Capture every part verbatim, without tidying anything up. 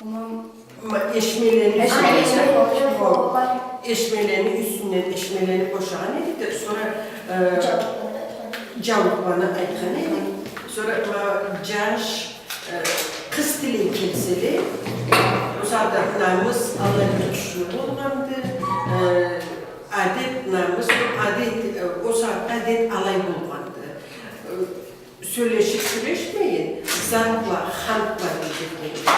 Ма-, эшмелени юсюнден, эшмелени юсюнден, эшмелени бошагъан эдик да, сора, э, джаулукъланы айтхан эдик. Сора, ма, джаш, э, къыз тилей келселе, ол сагъатда намыс алай бир кючлю болгъанды, э, адет, намыс, адет, э, ол сагъатда адет алай болгъанды. Э, Сёлешип сюрешмейин, зат бла, хант бла билдиргенле.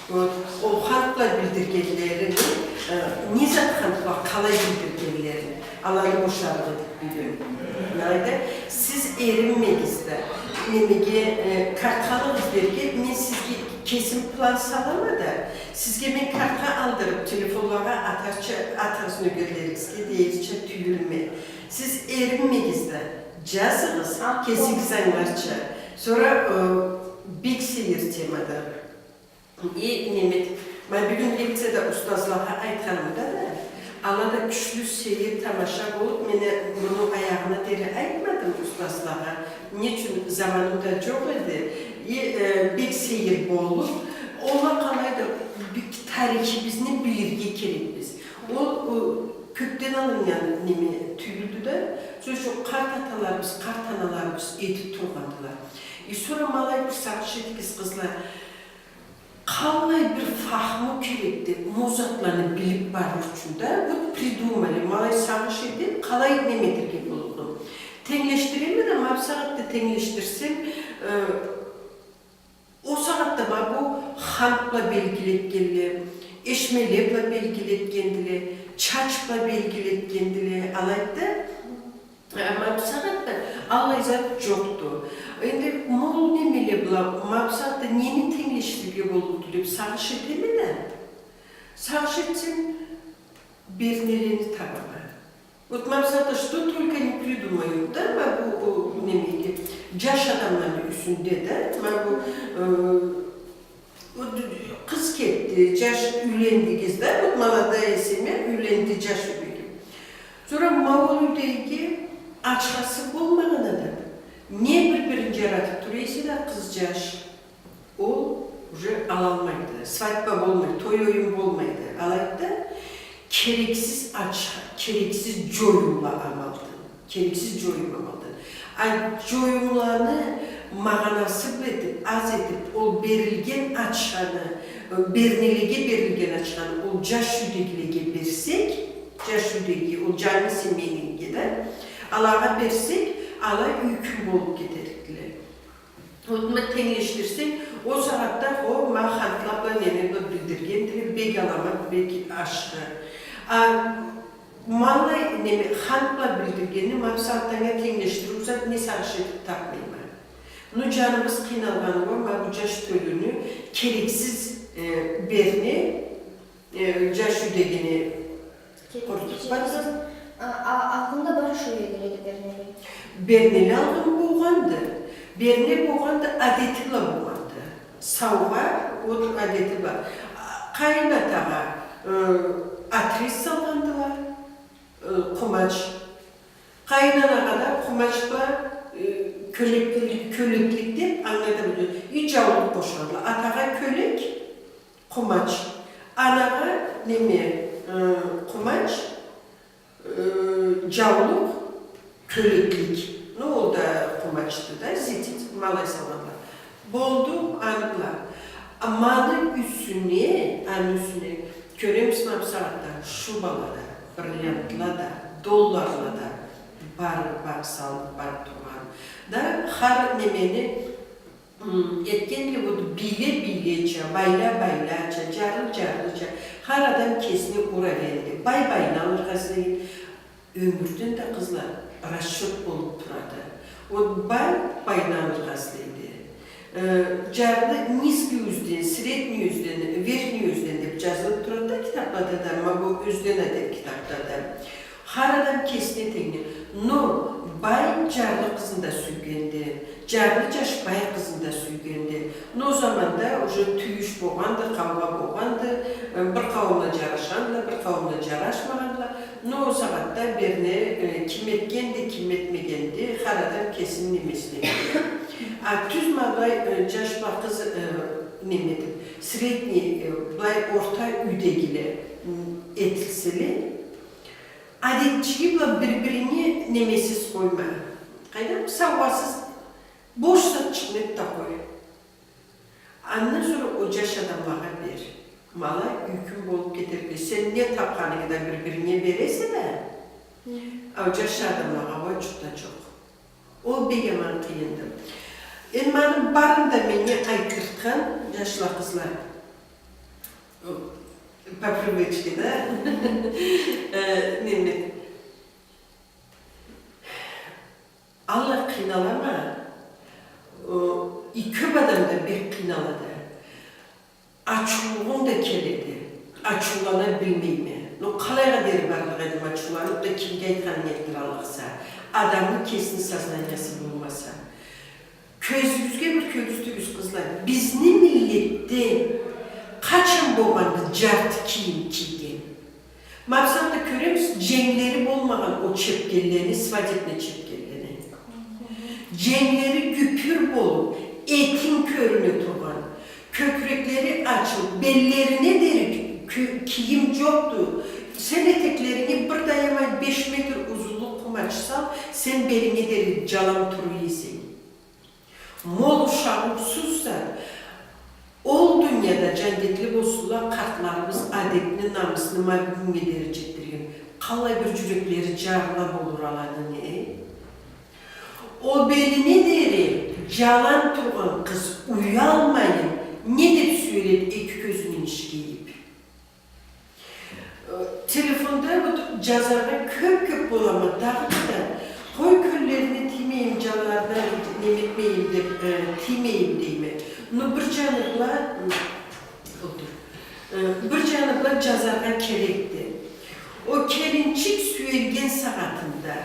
Вот, ол хант бла билдиргенлерин, э, не зат хант бла къалай билдиргенлерин, аланы бошарыкъ эдик бюгюн. Алайды, сиз эринмегиз да, немеге, э, картха алыгъыз дерге, мен сизге кесим план салама да, сизге мен картха алдырып, телефонлагъа атарча, атыгъыз нёгерлеригизге, дейирча тюйюлме. Сиз эринмегиз да, джазыгъыз, кесигиз ангыларча. Сора, э, бек сейир темады. Э, неме, ма бюгюн лекцияда устазлагъа айтханымда да, ала да кючлю сейир тамаша болуп, мен муну аягъына дери айтмадым устазлагъа. Не ючюн, заманым да джокъ эди. Э, э, бек сейир болуп, ол а къалай да бек тарихибизни билирге керекбиз. Ол, э, кёкден алыннган неме тюйюлдю да, сёз ючюн, къарт аталарыбыз, къарт аналарыбыз этип тургъандыла. Э, сора ма алай бир сагъыш этигиз, къызла, къаллай бир фахму керекди, ма ол затланы билип барыр ючюн да, вот придумали, ма алай сагъыш этип, къалай неме этерге боллукъду. Тенглешдиреме да, ма бусагъатда тенглешдирсем, э, Ол сагъатда ма бу хант бла белгилетгенле, эшмеле бла белгилетгендиле, чач бла белгилетгендиле, алайды да, э, ма бусагъатда аллай зат джокъду. Энди ма ол немеле бла, ма бусагъатда нени тенглешдирирге боллукъду деп сагъыш этеме да, сагъыш этсем, бернелени табама. Вот, ма бусагъатда что только не придумают, да, ма бу, бу, немеге, джаш адамланы юсюнде, да, ма бу, э, вот, къыз кетди, джаш юйлендигиз, да, вот, молодая семья юйленди, джаш юйленди. Сора ма ол юйдеги ачхасы болмагъан адам не бир-бирин джаратып тура эсе да, къыз, джаш, Ол уже алалмайды, свадьба болмайды, той-оюн болмайды. Алайды да, керексиз ачха, керексиз джоюмла амалдан, керексиз джоюм амалдан. А джоюмланы магъанасы бла этип, аз этип, ол берилген ачханы, э, бернелеге берилген ачханы ол джаш юйдегилеге берсек, джаш юйдеги, ол джангы семейныйге да, алагъа берсек, ала юй-кюн болуп кетерикдиле. Вот, ма, тенглешдирсенг, ол сагъатда ол, ма, хантла бла неме бла билдиргендиле, бек аламат, бек ашхы. А, ма аллай, неме, хант бла билдиргенни, ма, бусагъатда анга тенглешдирип узат, не сагъыш этип тапмайма. Ну, джаныбыз къыйналгъаны бла, ма, бу джаш тёлюню керексиз, э, берне, Э, джаш юйдегини къурутуп баргъан. А, а, алгъында бар ушу юйдегиледе бернеле? Бернеле алгъын болгъанды. Берне болгъанды, адети бла болгъанды. Саугъа, вот, адети бла. А, къайын атагъа, э, атрез салгъандыла, э, къумач. Къайын анагъа да къумач бла, э, кёлек-, кёлеклик деп, анга да бир, и джаулукъ къошхандыла. Атагъа кёлек, Къумач. Анагъа неме, э, къумач, э, джаулукъ, кёлеклик. Ну, ол да къумачды да, сетить, ма алай салгъанла. Болду, аны бла. А ма аны юсюне, аны юсюне, кёремиз ма бусагъатда, шубала да, бриллиантла да, долларла да, бар, бар, салынып барып тургъан. Да, хар немени М, этгенле, вот, бийле-бийлеча, байла-байлача, джарлы-джарлыча, хар адам кесини уровеньде, бай байны алыргъа излейди. Ёмюрден да, къызла, расчёт болуп турады. Вот, бай байны алыргъа излейди. Э, джарлы низкий юзден, средний юзден, верхний юзден деп джазылып турады да китаплада да, ма бу «Ёзден адет» китапда да. Хар адам кесине тенгди. Но бай джарлы къызын да сюйгенди, джарлы джаш бай къызын да сюйгенди. Но ол заманда уже тюйюш болгъанды, къаугъа болгъанды, э, бир къауумла джарашхандыла, бир къауумла джарашмагъандыла. Но ол сагъатда берне, э, ким этгенди, ким этмегенди, хар адам кесини немесине. А тюз ма былай, э, джаш бла къыз, э, неме этиб, средний, э, былай орта юйдегиле, м, этилселе, адетчиги бла бир-бирине немесиз къойма. Къайдам, саугъасыз, бош затчыкъны эт да къой. Андан сора ол джаш адамлагъа бер. Ма алай юйкюн болуб кетерик. Сен не табханынгы да бир-бирине бересе да, а ол джаш адамлагъа уа джукъ да джокъ. Ол бек аман къыйынды. Энди муну барын да меннге айтдыртхан джашла, къызла. О, по привычке, да? Э, неме. Алай къыйналама, о, и кёб адам да бек къыйналады. Ачыулугъум да келеди. Ачыулана билмейме. Но къалайгъа дери барлыкъ эдим ачыуланыб да, кимге айтханын этдираллыкъса, адамны кесини сознаниясы болмаса. Кёзюгюзге бир кёргюзтюгюз, къызла. Бизни миллетде къачан болгъанды джарты кийим кийген? Ма бусагъатда кёремиз, дженглери болмагъан ол чепкенлени, свадебный чепкенлени. Дженглери гюпюр болуб, этин кёрюне тургъан, кёкюреклери ачылыб, беллерине дери кё-, кийим джокъду. Сен этеклеринге бир да аямай беш метр узунлукъ къумач сал, сен белинге дери джалан тура эсенг. Ма ол ушакъ ушсуз зат. Ол дунияда, джандетли болсунла, къартларыбыз адетни, намысны ма бюгюннге дери джетдирген. Къаллай бир джюреклери джарыла болур аланы, э? Ол белине дери джалан тургъан къыз уялмайын, не деб сюеледи эки кёзюне ишге ийиб? Э, телефонда вот джазаргъа кёб-кёб болама, дагъыда да, къой кёллерине тиймейим, джанларына неме этмейим деб, э, тиймейим дейме. Но бир джаны бла, м, олтур. Э, бир джаны бла джазаргъа керекди. Ол келинчик сюелген сагъатында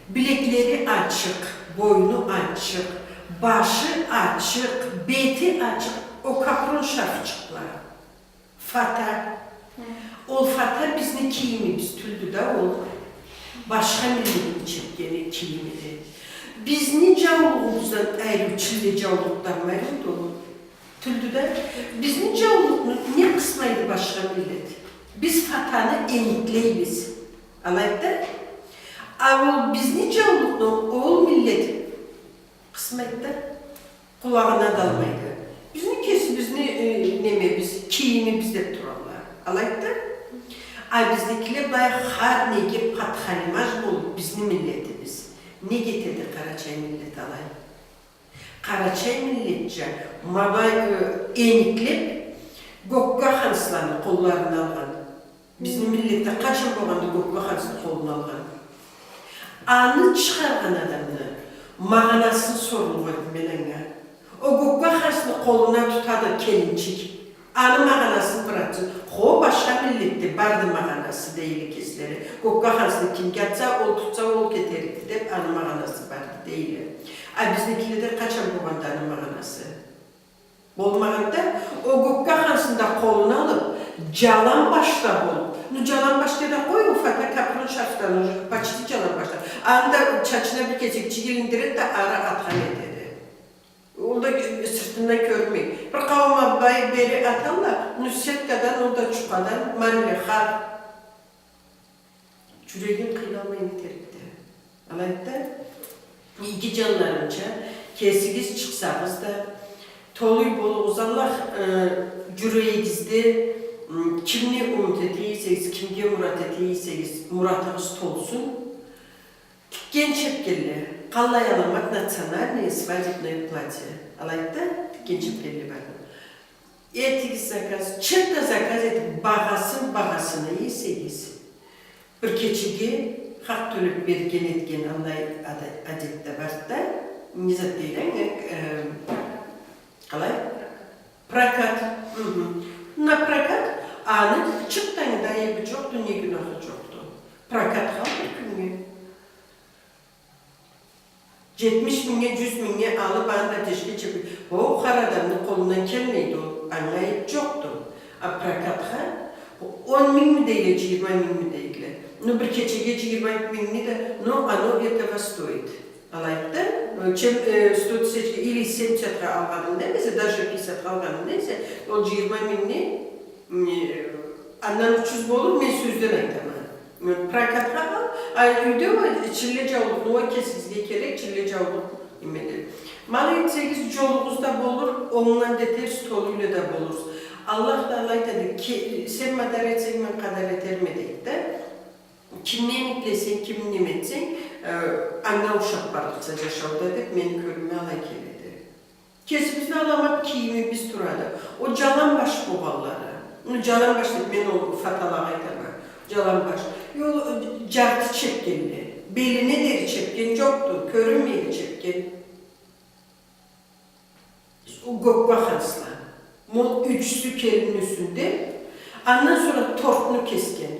билеклери ачыкъ, бойну ачыкъ, башы ачыкъ, бети ачыкъ, ол капрон шарфчыкъла. Фата. Хы. Ол фата бизни кийимибиз тюлдю да ол. Башха миллетни чепкени, кийимиди. Бизни джаулугъубуздан айры чилле джаулукъ да бар эди ол. Тюлдю да. Бизни джаулукъну не къысмайды башха миллет? Биз фатаны эниклейбиз. Алайды да. А ол бизни джаулукъну ол миллет къысмайды да. Къулагъына да алмайды. Бизни кесибизни, э, немебиз, кийимибиз деб туралла. Алайды да. А бизникиле былай хар неге подхалимаш болуб, бизни миллетибиз. Неге этеди къарачай миллет алай? Къарачай миллетча, ма былай, э, эниклеб, гокка хансланы къолларына алгъан. Бизни миллетде къачан болгъанды гокка хансны къолуна алгъан? Аны чыгъаргъан адамны магъанасын сорлукъ эдим мен анга. Ол гокка хансны къолуна тутады келинчик. Аны магъанасын бир айтсын. Хо, башха миллетде барды магъанасы, дейле кеслери. Гокка хансны кимге атса, ол тутса, ол кетерикди деб, аны магъанасы барды, дейле. А бизникиледе къачан болгъанды аны магъанасы? Болмагъанды да, ол гокка хансны да къолуна алыб, джалан башда болуб. Ну, джалан башда да къой, ол фата капрон шарфдан, уже почти джалан башда. Аны да чачына бир кесекчик илиндиреди да, ары атхан этеди. Ол да, э, сыртындан кёрюнмей. Бир къауум а былай бери аталла, ну, сеткадан, ол да джукъадан, ма алай хар. Джюрегинг къыйналмай нетерикди. Алайды да, иги джанларымча, кесигиз чыкъсагъыз да, толу болугъуз. Аллах, э, джюрегигизде, м, кимни умут эте эсегиз, кимге мурат эте эсегиз, муратыгъыз толсун. Тикген чепкенле, къаллай аламат, национальное свадебное платье. Алайды да, тикген чепкенле барды. Этигиз заказ, чырт да заказ этиб, багъасын, багъасына эсегиз. Бир кечеге хакъ тёлеб берген этген аллай ада-, адет да барды да, не зат дейди, э, э, къалай? Прокат. Хы-хы. На прокат, аны чырт да айыбы джокъду, не гюнахы джокъду. Прокатха бир кюннге. Джетмиш мингнге, джюз мингнге алыб, аны да тешге чегиб, ол хар адамны къолундан келмейди ол, анга айыб джокъду. А прокатха он мингми дейле, джыйырма мингми дейле. Ну, бир кечеге джыйырма мингни да, но оно этого стоит. Алайды да, э, чем, э, сто тысяча или семьдесятха алгъанынгда эсе, даже пятьдесятха алгъанынгда эсе, ол джыйырма мингни, м, э, андан учуз болур, мен сёзден айтама. Э, прокатха ал, а юйде ол чилле джаулукъну, ол кесигизге керек чилле джаулукъ немеди. Ма алай этсегиз, джолугъуз да болур, онг да этерсиз, толу юйле да болурсуз. Аллах Таала айтады, ке-, сен мадар этсенг, мен къадар этерме, дейди да. Кимни эмиклесенг, кимни неме этсенг, э, анга ушаб барлыкъса джашауда деб, мени кёлюме алай келеди. Кесибизни аламат кийимибиз турады. Ол джаланбаш болгъанлары. Ну, джаланбаш деб, мен ол фаталагъа айтама. Джаланбаш. Э, ол, э, джарты чепкенле. Белине дери чепкен джокъду. Кёрюнмейди чепкен. Ол гокба хансла. Ма ол ючюсю келинни юсюнде. Андан сора тортну кесген.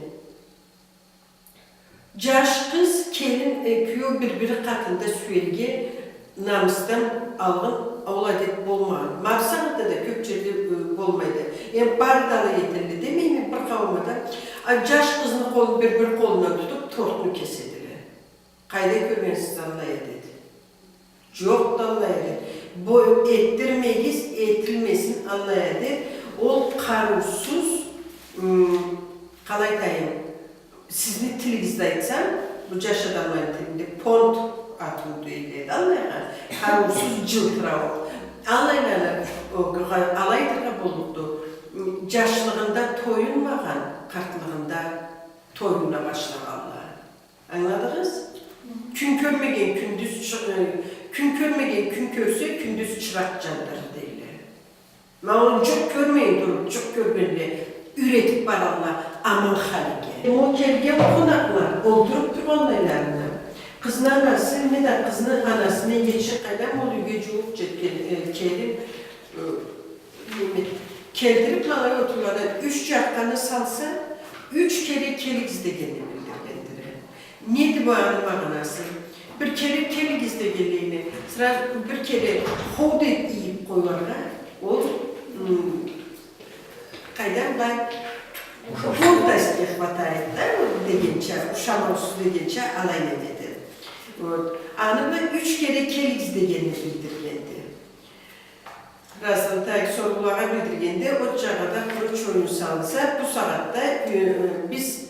Джаш къыз, келин, э, киеу бир-бири къатында сюелирге намысдан алгъын ол адет болмагъан. Ма бусагъатда да кёб джерде, э, болмайды. Эм, бары да алай этелле демейме, бир къауумда. А, джаш къызны къолун бир-бири къолундан тутуб, тортну кеседиле. Къайда кёргенсиз аллай адет? Джокъду аллай адет. Бу этдирмегиз, этилмесин аллай адет. Ол къарыусуз, м, къалай айтайым, сизни тилигизде айтсам, бу джаш адамланы тилинде понт атыу дейле да аллайгъа, къарыусуз, джылтырауукъ. Аллайланы, о, алай айтыргъа боллукъду. М, джашлыгъында тоюнмагъан, къартлыгъында тоюна башлагъанла. Ангыладыгъыз? Кюн кёрмеген кюндюз чы-, э, кюн кёрмеген кюн кёрсе, кюндюз чыракъ джандырыр дейле. Ма ол джукъ кёрмейин туруб, джукъ кёргенле юйретиб баралла аман халиге. Ол келген къонакъла олтуруб тургъанлайларына, къызны анасы, не да къызны анасына, эгечи, къайдам, ол юйге джууукъ джетген, э, келин, э, Келтириб, ма алай олтургъандан юч джаркъаны салса, юч кере келигиз дегенни билдиргендиле. Неди бу аны магъанасы? Бир кере келигиз дегенлейине, сразу бир кере хоу деб ийиб къояргъа, ол, м, къайдам, былай, гордости не хватает да, ол дегенча, ушамаусуз дегенча, алай немеди. Вот. Аны бла юч кере келигиз дегенни билдиргенди. Разылыгъы, так, соруулагъа билдиргенде, от джагъада къуру чоюн салынса, бу сагъатда, э, биз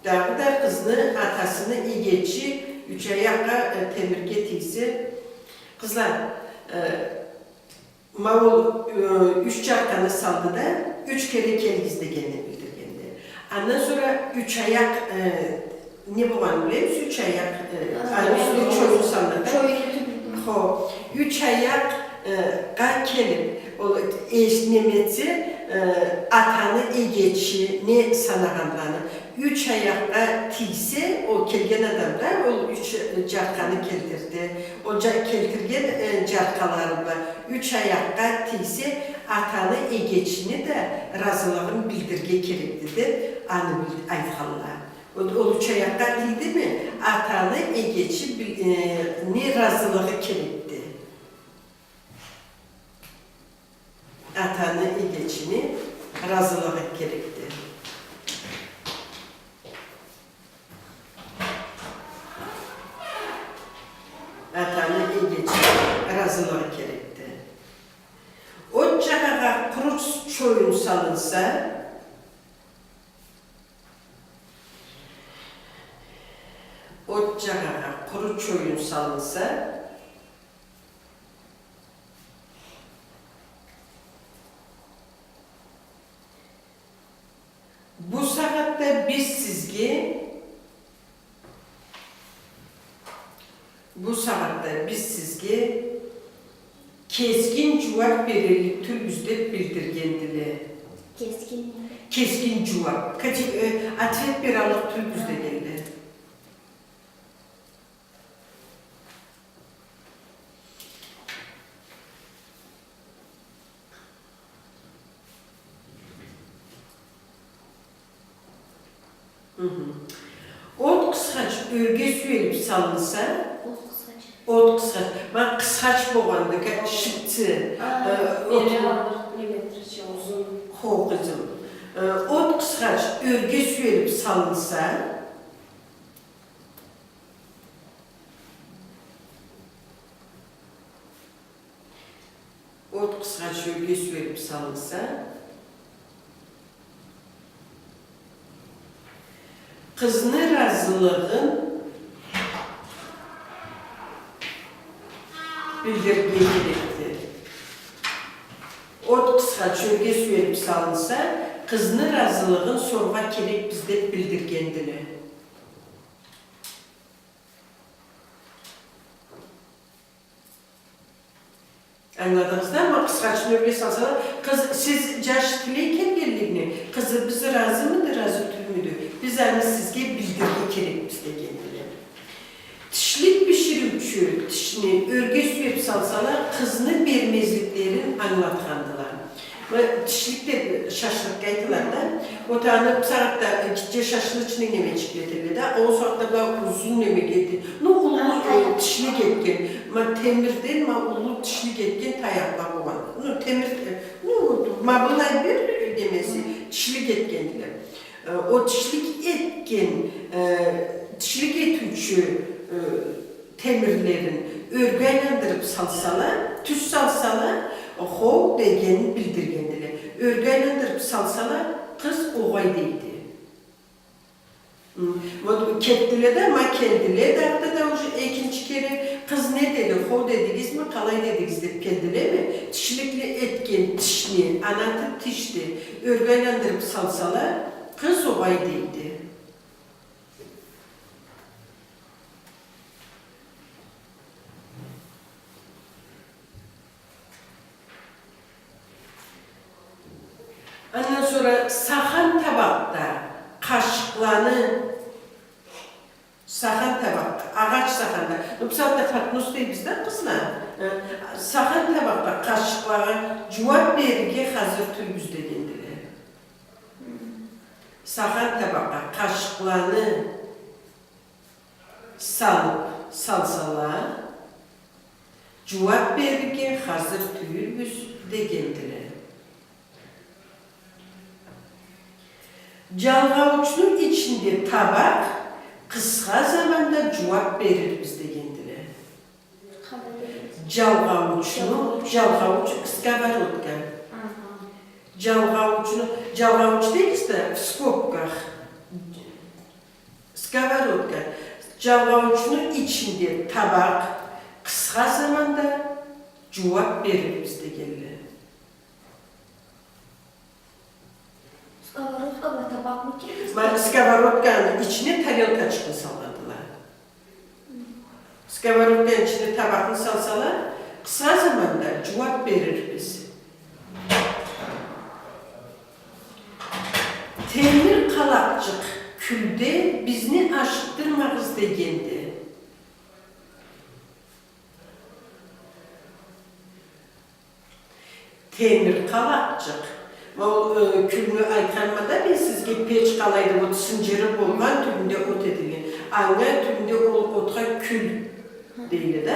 дагъыда къызны атасыны эгечи юч аякъгъа, э, темирге тийсе, къызла, э, ма ол, э, юч джаркъаны салды да, юч кере келигиз дегенни билдиргенди. Андан сора юч аякъ, э, не болгъанын билемисиз? Юч аякъ, э, а, аны юсюне чоюн салынады. Чоюн. Хо, юч аякъ, э, къа келиб, ол эш-, неме этсе, э, атаны эгечи не санагъанланы, юч аякъгъа тийсе, ол келген адам да, ол юч, э, джаркъаны келтирди. Ол джа-, келтирген, э, джаркъалары бла юч аякъгъа тийсе, атаны эгечини да разылыгъын билдирирге керекди деб, аны бил-, айтханла. Ол, ол юч аякъгъа тийдими, атаны эгечи бил-, э, ни разылыгъы керекди. Атаны эгечини разылыгъы керекди. Атаны эгечини разылыгъы керекди. От джагъагъа къуру чоюн салынса, от джагъагъа къуру чоюн салынса, бу сагъатда биз сизге, бу сагъатда биз сизге кескин джууаб береллик тюлбюз деб билдиргендиле. Кескин. Кескин джууаб. Кати-, э, ответ бераллыкъ тюлбюз дегенле. Мгм. От къысхач ёрге сюелиб салынса, от къысхач. От къысхач. Ма къысхач болгъанды, ка-, шипци, а, э, от, неме этдирча, узун. Хо, къызым. Э, от къысхач ёрге сюелиб салынса, От къысхача ёрге сюелиб салынса, къызны ыразылыгъын билдирирге керекди. От къысхача ёрге сюелиб салынса, къызны ыразылыгъын соргъа керекбиз деб билдиргендиле. Ангыладыгъыз да, ма къысхача ёрге салсала, къыз, сиз джаш тилей келгенлигине, къызыбыз ыразымыды, ыразы тюлмюдю? Биз аны сизге билдирирге керекбиз дегендиле. Тишлик бишириучю тишни ёрге сюеб салсала, къызны бермезликлерин ангылатхандыла. Ма тишлик деб шашлыкъгъа айтылады да. Вот аны бусагъатда, э, гитче шашлычный немечикле этелле да, ол сагъатда бла узун неме этген, ну, уллу, э, тишлик этген. Ма темирден, ма уллу тишлик этген таякъла болгъан. Ну, темир, э, ну, ма былай бир, э, немеси, тишлик этгендиле. Э, ол тишлик этген, э, тишлик этиучю, э, темирлерин ёрге айландырыб салсала, тюз салсала, хоу дегенин билдиргендиле. Ёрге айландырыб салсала, къыз огъай дейди. М, вот келдиле да, ма келдиле да, да, да уже экинчи кере, къыз не деди, хоу дедигизми, къалай дедигиз деб келдилеми? Тишликни этген тишни, аны аты тишди, ёрге айландырыб салсала, къыз огъай дейди. Андан сора сахан табакъда къашыкъланы, сахан табакъда, агъач саханда, ну, бусагъатда поднос дейбиз да, къызла, э, сахан табакъда къашыкълагъа джууаб берирге хазыр тюлбюз дегендиле. Сахан табакъгъа къашыкъланы салыб салсала, джууаб берирге хазыр тюйюлбюз дегендиле. Джалгъаучну ичинде табакъ, къысха заманда джууаб берирбиз дегендиле. Джалгъаучну, джалгъауч, сковородка. Аха. Джалгъаучну, джалгъауч дейбиз да, в скобках. Сковородка. Джалгъаучну ичинде табакъ, къысха заманда джууаб берирбиз дегенле. Сковородка бла табакъны киргизди. Ма, сковородканы ичине тарелкачыкъны салгъандыла. Сковородканы ичине табакъны салсала, къысха заманда джууаб берирбиз. Темир къалакъчыкъ кюлде бизни ашыкъдырмагъыз дегенди. Темир къалакъчыкъ. Ол, э, кюлню айтханыма да мен сизге, печ къалайды, вот сынджыры болгъан, тюбюнде от этилген. Анга тюбюнде ол отха кюл дейле да.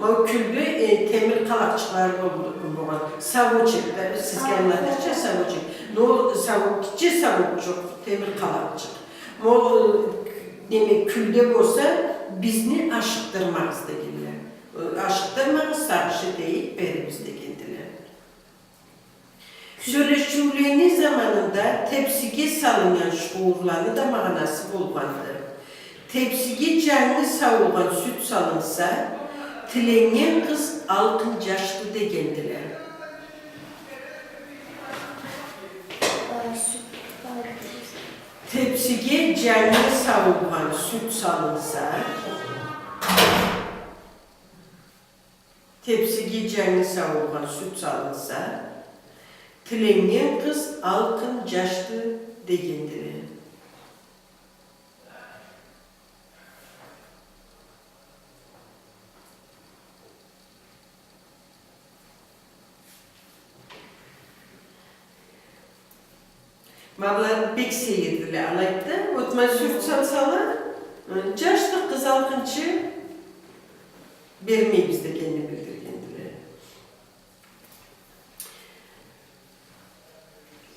Ол кюлде, э, темир къалакъчыкълары бол-, болгъан. Совочек да, биз сизге ангылатырча совочек. Но ол совок, гитче совочек, темир къалакъчыкъ. Ол, э, неме, кюлде болса, бизни ашыкъдырмагъыз дегенле. Ашыкъдырмагъыз, сагъыш этейик, берирбиз дегендиле. Сёлешиулени заманында тепсиге салыннган шуурланы да магъанасы болгъанды. Тепсиге джангы сауулгъан сют салынса, тиленнген къыз алкъын джашды дегендиле. Тепсиге джангы сауулгъан сют салынса, Тепсиге джангы сауулгъан сют салынса, тиленнген къыз алкъын джашды дегендиле. Ма была бек сейирдиле, алайды да, вот ма сют салсала, э, джашды къыз алкъынчы, бермейбиз дегенни билдиргендиле.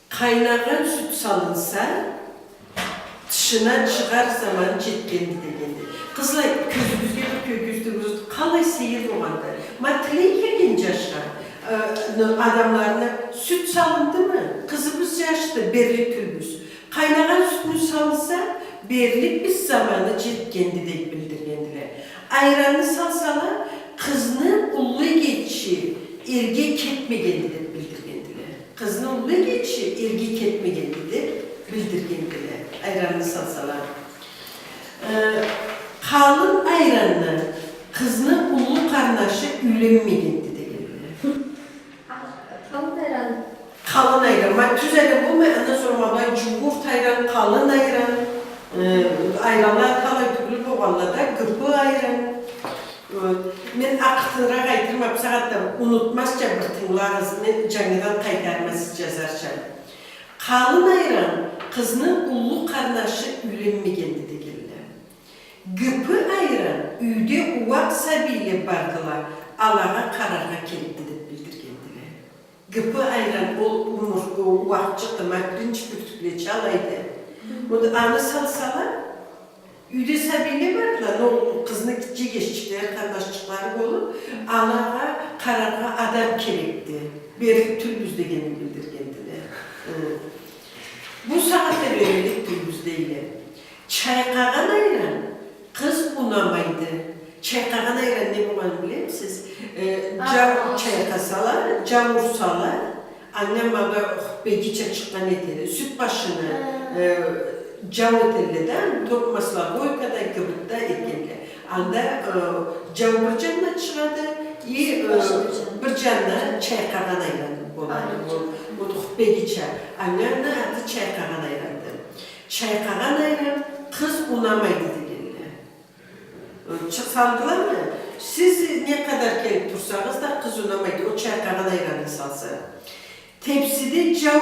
Къайнагъан сют салынса, тышына чыгъар заманы джетгенди дегенди. Къызла, кёзюгюзге бир кёргюзтюгюз, къалай сейир болгъанды. Ма тилей келген джашха, Э, ну, адамларына сют салындымы? Къызыбыз жашды, берлик тюлбюз. Къайнагъан сютню салса, берлик биз заманы жетгенди деп билдиргендиле. Айранны салсала, къызны уллу эгечи эрге кетмегенди деп билдиргендиле. Къызны уллу эгечи эрге кетмегенди деп билдиргендиле. Айранны салсала. Э, къалын айранны къызны уллу къарнашы юйленмегенди дегенле. Къалын айран. Къалын айран. Ма тюз айран болмай, андан сора ма былай жугурт айран, къалын айран. Э, айранла талай тюрлю болгъанла да, гыпы айран. Э, мен акъыртыныракъ айтырма, бусагъатда унутмазча бир тынгылагъыз, мен жангыдан къайтарма, сиз жазарча. Къалын айран къызны уллу къарнашы юйленмегенди дегенле. Гыпы айран, юйде ууакъ сабийле бардыла, алагъа къараргъа керекди деп билдиргендиле. Гыпы айран, ол умур-, ууакъчыкъды, ма пиринч бюртюклеча алайды. Ол аны салсала, юйде сабийле бардыла, но къызны гитче эгеччиклери, къарнашчыкълары болуп, алагъа къараргъа адам керекди. Берлик тюлбюз дегенни билдиргендиле. Хы. Бусагъатда берлик тюлбюз дейле. Чайкъагъан айран къыз унамайды. Чайкъагъан айран не болгъанын билемисиз? Э, а, жау чайкъасала, жау урсала, анга ма былай хуппегича чыкъгъан этеди. Сют башыны, э, жау этелле да, токъ маслобойкада, гыбытда этгенле. Анда, э, жау бир жанына чыгъады, и, э, бир жанына чайкъагъан айран болады. Ол, ол хуппегича. Анга аны аты чайкъагъан айранды. Чайкъагъан айран къыз унамайды дегенле. Э, чыкъсалдыламы? Сиз не къадар келип турсагъыз да, къыз унамайды. Ол чайкъагъан айранны салса. Тепсиде жау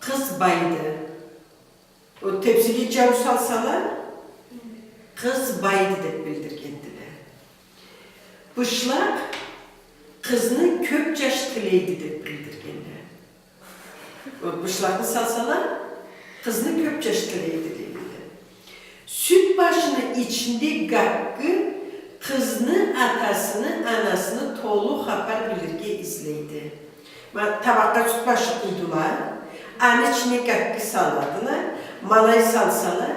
къыз байды. Ол тепсиге жау салсала, къыз байды деп билдиргендиле. Бышлакъ къызны кёп жаш тилейди деп билдиргенле. Ол бышлакъны салсала, къызны кёп жаш тилейди, дейди. Сют башыны ичинде гаккы къызны атасыны, анасыны толу хапар билирге излейди. Ма, табакъгъа сют башы къуйдула, аны ичине гаккы саладыла, ма алай салсала,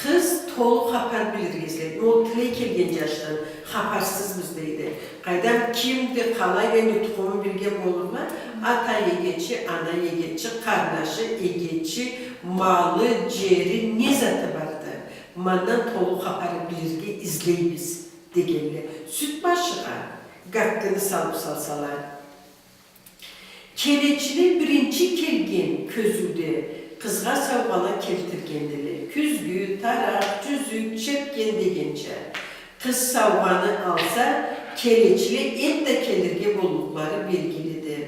къыз толу хапар билирге излейди. Ол тилей келген жашдан, хапарсызбыз дейди. Къайдам, кимди, къалай энди тукъумун билген болурла, ата эгечи, ана эгечи, къарнашы, эгечи, малы, жери, не заты барды, ма андан толу хапары билирге излейбиз дегенле. Сют башыгъа гаккыны салып салсала. Келечиле биринчи келген кёзюуде къызгъа саугъала келтиргендиле. Кюзгю, таракъ, жюзюк, чепкен дегенча. Къыз саугъаны алса, келечиле энтда келирге боллукълары белгилиди.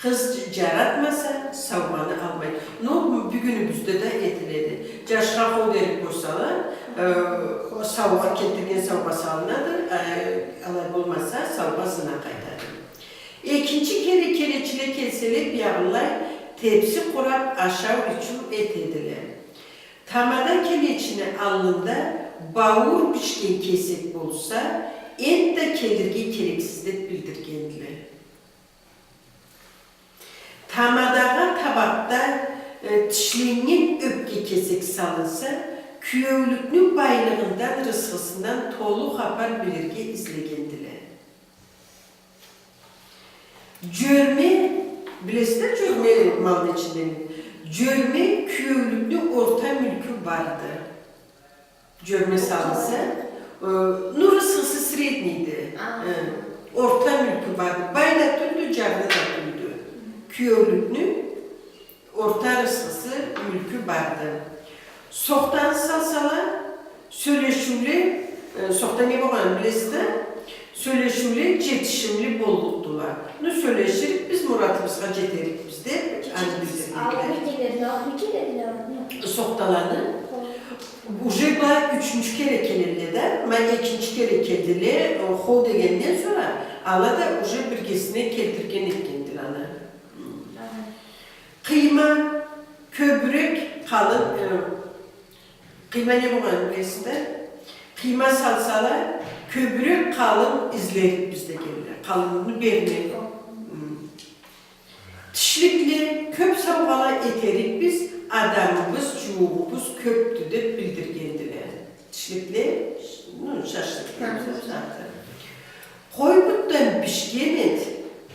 Къыз жаратмаса, саугъаны алмайды. Но бюгюнюбюзде да этиледи. Жашха хо дерик болсала, э, саугъа келтирген саугъа салынады, э, алай болмаса, саугъа зына къайтады. Экинчи кере келечиле келселе, биягъынлай тепси къурап, ашау-ичиу этедиле. Тамада келечини аллында бауур бишген кесек болса, энтда келирге керексиз деп билдиргендиле. Тамадагъа табакъда, э, тишленнген ёпке кесек салынса, кюеулюкню байлыгъындан, рысхысындан толу хапар билирге излегендиле. Жёрме, билесиз да, жёрме малны ичинден. Жёрме кюеулюкню орта мюлкю барды. Жёрме салынса, э, ну, рысхысы среднийди. А. Э, орта мюлкю барды. Бай да тюлдю, жарлы да тюлдю. Кюеулюкню орта рысхысы, мюлкю барды. Сохтаны салсала, сёлешиуле, э, сохта не болгъанын билесиз да, сёлешиуле жетишимли боллукъдула. Ну, сёлеширикбиз, муратыбызгъа жетерикбиз деп, аны билдиргендиле. Алып не келедиле, алып не келедиле, ну? Сохталаны. Хо. Уже была ючюнчю кере келелле да, ма экинчи кере келдиле, э, хо дегенден сора, ала да уже биргесине келтирген этгендиле аны. Ага. Къыйма, кёбюрек къалын, э, къыйма не болгъанын билесиз да? Къыйма салсала, кёбюрек къалын излерикбиз дегенле. Къалынны берме. Хм. Тишликле, кёп саугъала этерикбиз, адамыбыз, джууугъубуз кёпдю, деп билдиргендиле. Тишликле, ну, шашлык. Ха, дейбиз, ха. Аты. Къой бутдан бишген эт,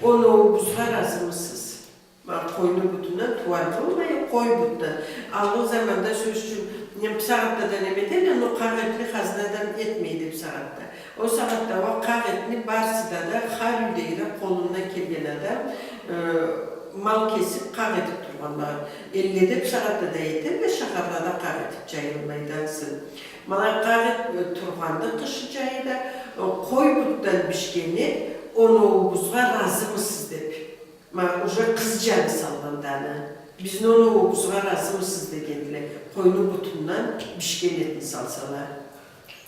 оноуубузгъа разымысыз? Ма, къойну бутундан тууар болмай, къой бутдан. Алгъын заманда, сёз ючюн, не, бусагъатда да неме этелле, но къакъ этни хазна адам этмейди бусагъатда. Ол сагъатда уа къакъ этни барысы да, да, хар юйдегиде къолундан келген адам, э, мал кесип, къакъ этип тургъанла. Элледе бусагъатда да этелле, шахарлада къакъ этип джайылмайды ансы. Ма алай къакъ этип, э, тургъанды къышы, джайы да, э, къой бутдан бишген эт, оноуубузгъа разымысыз деп. Ма, уже къыз джаны салгъанды аны. Бизни оноуубузгъа разымысыз дегендиле. Къойну бутундан бишген этни салсала.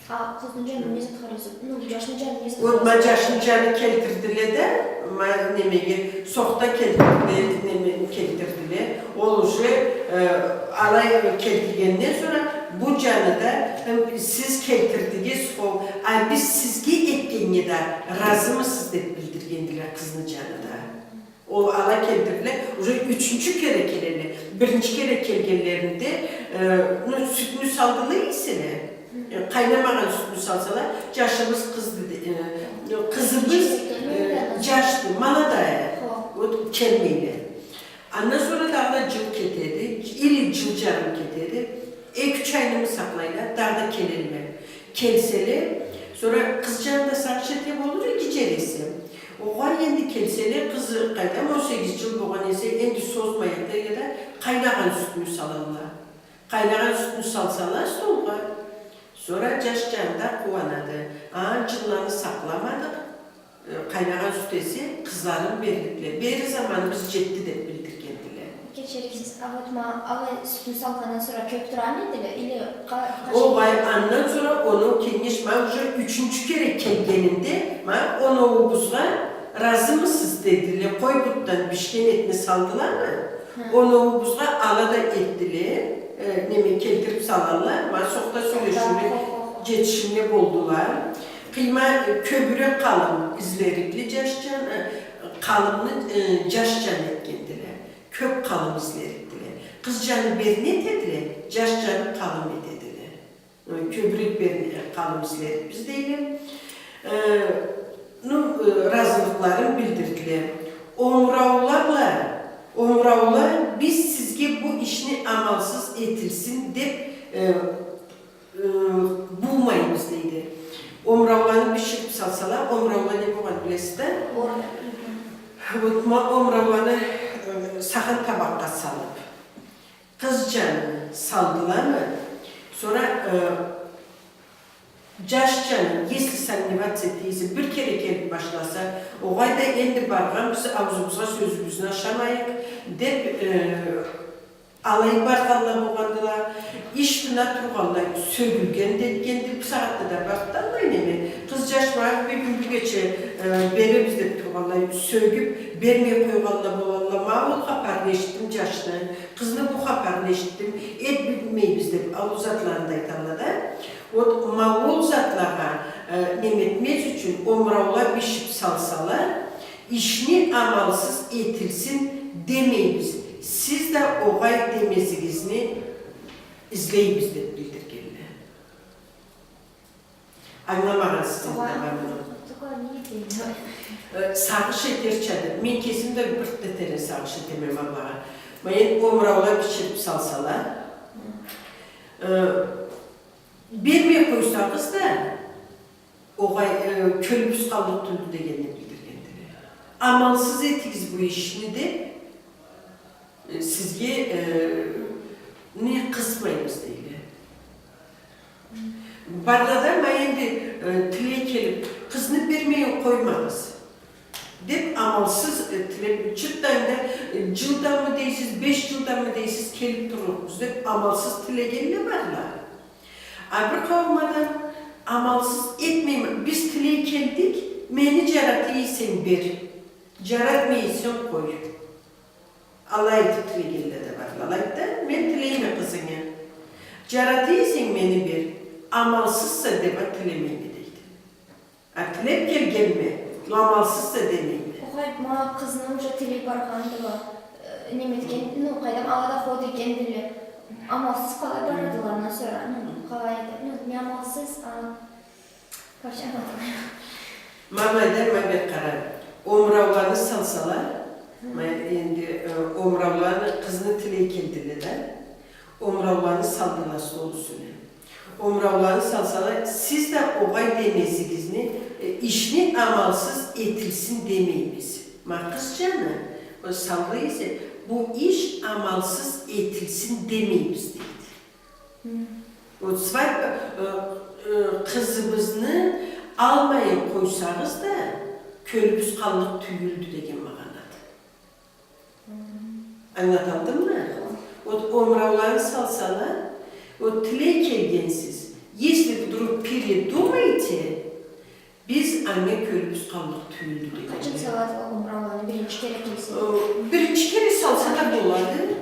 А къызны джаны не затха разы? Ну, джашны джаны не затха разы? Вот, ма, джашны джаны келтирдиле да, ма, немеге, сохта келтирдиле, неме келтирдиле. Ол уже, э, алай келтиргенден сора бу джаны да, э, сиз келтирдигиз, хо, а биз сизге этгеннге да разымысыз деп билдиргендиле къызны джаны да. Ол ала келтирдиле, уже ючюнчю кере келелле. Биринчи кере келгенлеринде, э, ну, сютню салдыла эселе, э, къайнамагъан сютню салсала, джашыбыз къызды, де-, э, къызыбыз, э, джашды, молодая. Вот, келмейле. Андан сора дагъыда джыл кетеди, или джыл джарым кетеди. Эки-юч айнымы сакълайла, дагъыда келелле. Келселе, сора къыз джаны да сагъыш эте болур, иги джер эсе. Огъай, энди келселе, къызы, къайдам, он сегиз джыл болгъан эсе, энди созмайыкъ, дейди да, къайнагъан сютню салалла. Къайнагъан сютню салсала столгъа, сора джаш джаны да къууанады. А, джылланы сакъламадыкъ, э, къайнагъан сют эсе, къызларын берликле. Бери заманыбыз джетди деп билдиргендиле. Кечериксиз, а вот ма алай сютню салгъандан сора кёп турамы эдиле? Или къа-, къа-, Огъай, андан сора оноу кенгеш, ма уже ючюнчю кере келгенинде, ма, оноуубузгъа разымысыз дедиле, къой бутдан бишген этни салдыламы? Хы. Оноуубузгъа ала да этдиле, э, неме, келтирип салалла, ма, сохта сёлешиуле, хо, хо, хо, джетишимле болдула. Къыйма, э, кёбюрек къалым излерикле джаш джан, э, къалымны, э, джаш джан этгендиле. Кёп къалым излерикдиле. Къыз джаны берни этедиле, джаш джаны къалым этедиле. Э, кёбюрек берни, э, къалым излерикбиз дейле. Э, ну, э, разылыкъларын билдирдиле. Омураула бла, омураула, биз сизге бу ишни амалсыз этилсин деп, э, э, бумайбыз, дейди. Омурауланы биширип салсала, омураула не болгъанын билесиз да? Ой. Вот, ма, омурауланы, э, сахан табакъгъа салып, къыз джаны салдыламы? Сора, э, джаш джаны, если сомневаться эте эсе, бир кере келип башласа, огъай да, энди баргъанбыз, аузубузгъа сёзюбюзню ашамайыкъ, деп, э, алай баргъанла болгъандыла, иш тына тургъанлай, сёгюлген да этгенди, бусагъатда да барды да аллай неме. Къыз джаш, ма, бюгюн, бюгече, э, беребиз деп тургъанлай, сёгюп, бермей къойгъанла болалла, ма ол хапарын эшитдим джашны, къызны бу хапарын эшитдим, этмейбиз деп, ол затланы да айталла да. Вот, ма ол затлагъа, э, неме этмез ючюн, омураула бишип салсала, ишни амалсыз этилсин демейбиз. Сиз да огъай демезигизни излейбиз деп билдиргенле. Ангыламагъансыз энди, огъай, ма муну. Огъай, не дейме? Э, сагъыш этерча деп. Мен кесим да бир да терен сагъыш этеме ма былагъа. Ма энди омураула биширип салсала, э, бермей къойсагъыз да, огъай, э, кёлюбюз къаллыкъ тюлдю дегенни билдиргендиле. Амалсыз этигиз бу ишни деп, э, сизге, э, не къысмайбыз, дейле. Барла да, ма энди, э, тилей келип, къызны бермей къоймагъыз деп, амалсыз, э, тилеп, чыртдан да, э, джылданмы дейсиз, беш джылданмы дейсиз, келип турлукъбуз деп, амалсыз тилегенле барла. А бир къауум адам амалсыз этмейме, биз тилей келдик, мени джарата эсенг бер, джаратмай эсенг къой. Алай этип тилегенле да барла. Алай да, мен тилейме къызынгы. Джарата эсенг мени бер, амалсызса деп а тилемейме, дейди. А тилеп келгенме, но амалсызса демейме. Огъай, ма къызны уже тилей баргъандыла. Неме этген, ну, къайдам, ала да хо дегендиле. Амалсыз къалай барадыла, андан сора, ну, къалай эди, ну, не амалсыз, а, вообще ангыладым. Ма былайда, ма бир къара. Омурауланы салсала, ма энди, э, омурауланы, къызны тилей келдиле да. Омурауланы салдыла стол юсюне. Омурауланы салсала, сиз да огъай демезигизни, э, ишни амалсыз этилсин демейбиз. Ма къыз джаны, ол салгъа эсе, бу иш амалсыз этилсин демейбиз, дейди. Хы. Вот свадьба, э, э, къызыбызны алмай къойсагъыз да, кёлюбюз къаллыкъ тюйюлдю деген магъанады. Ангылаталдыммы? Вот омурауланы салсала, вот тилей келгенсиз. Если вдруг передумаете, биз анга кёлюбюз къаллыкъ тюйюлдю деген. Къачан салады ол омурауланы? Биринчи кере келсе? Э, биринчи кере салса да болады.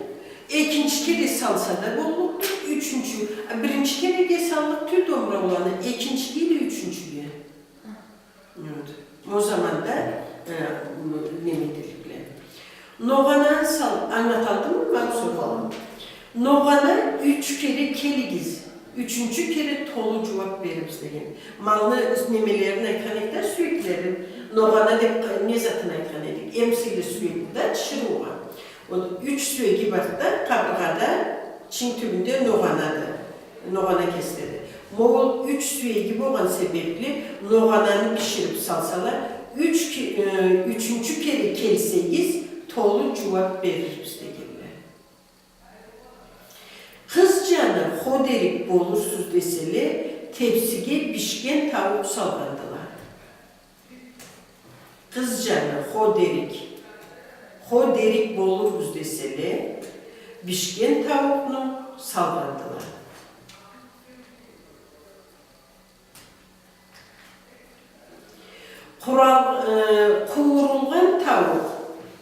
Экинчи кере салса да боллукъду. Ючюнчю, а, биринчи кереге саллыкъ тюйюлдю омурауланы, экинчиге или ючюнчюге. Вот. Ол заманда, э, м, неме этерликле. Ногъананы сал, ангылаталдыммы, Мансур? Хо. Ногъана юч кере келигиз, ючюнчю кере толу джууаб берирбиз деген. Малны немелерин айтхан эдик да, сюеклерин. Ногъана деб, э, не затын айтхан эдик? Эм сыйлы сюекди да, тиширыугъа. Ол юч сюеги барды да, къабыргъада, чынг тюбюнде ногъанады. Ногъана кесиледи. Ма ол юч сюеги болгъан себебли, ногъананы бишириб салсала, юч ке-, э, ючюнчю кере келсегиз, толу джууаб берирбиз дегенле. Къыз джаны хо дерик болурсуз деселе, тепсиге бишген тауукъ салгъандыла. Къыз джаны, хо дерик. Хо дерик болурбуз деселе, бишген тауукъну салгъандыла. Къурал-, э, къууурулгъан тауукъ.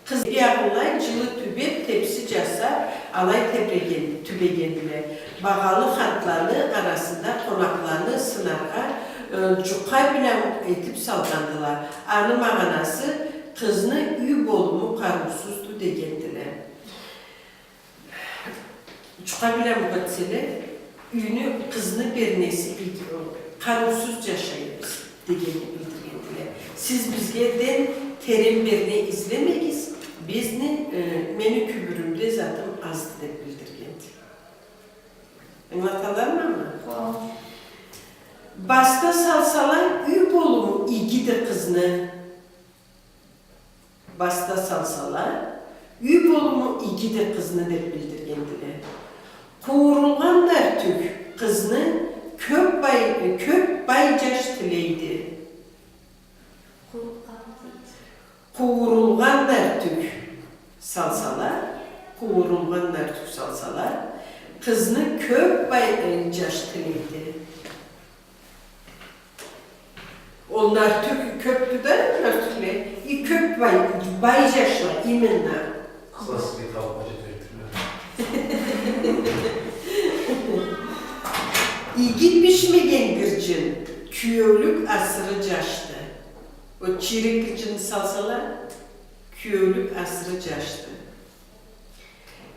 Къыз биягъынлай джылы тюбеб, тепси джасаб, алай тебреген, тюбегендиле. Багъалы хантланы арасында къонакъланы сынаргъа, э, джукъа бла этиб салгъандыла. Аны магъанасы, къызны юй болуму къарыусузду дегендиле. Джукъа бла мукъ этселе, юйню, къызны бернеси, къарыусуз джашайбыз дегенни билдиргендиле. Сиз бизге ден терен берне излемегиз, бизни, э, мени кюбюрюмде затым азды деб билдиргенди. Ангылаталармамы? Хо. Баста салсала, юй болуму игиди къызны. Баста салсала, юй болуму игиди къызны деб билдиргендиле. Къууурулгъан да артыкъ къызны кёб бай, кёб бай джаш тилейди. Къууурулгъан да артыкъ салсала, къууурулгъан да артыкъ салсала, къызны кёб бай, э, джаш тилейди. Ол нартюх кёбдю да, нартюхле. И кёб бай, бай джашла, именно. Къысасы бир тауукъгъа джетерикдиле. Иги бишмеген гырджын киеулюк асыры джашды. Ол чийирек гырджынны салсала, киеулюк асыры джашды.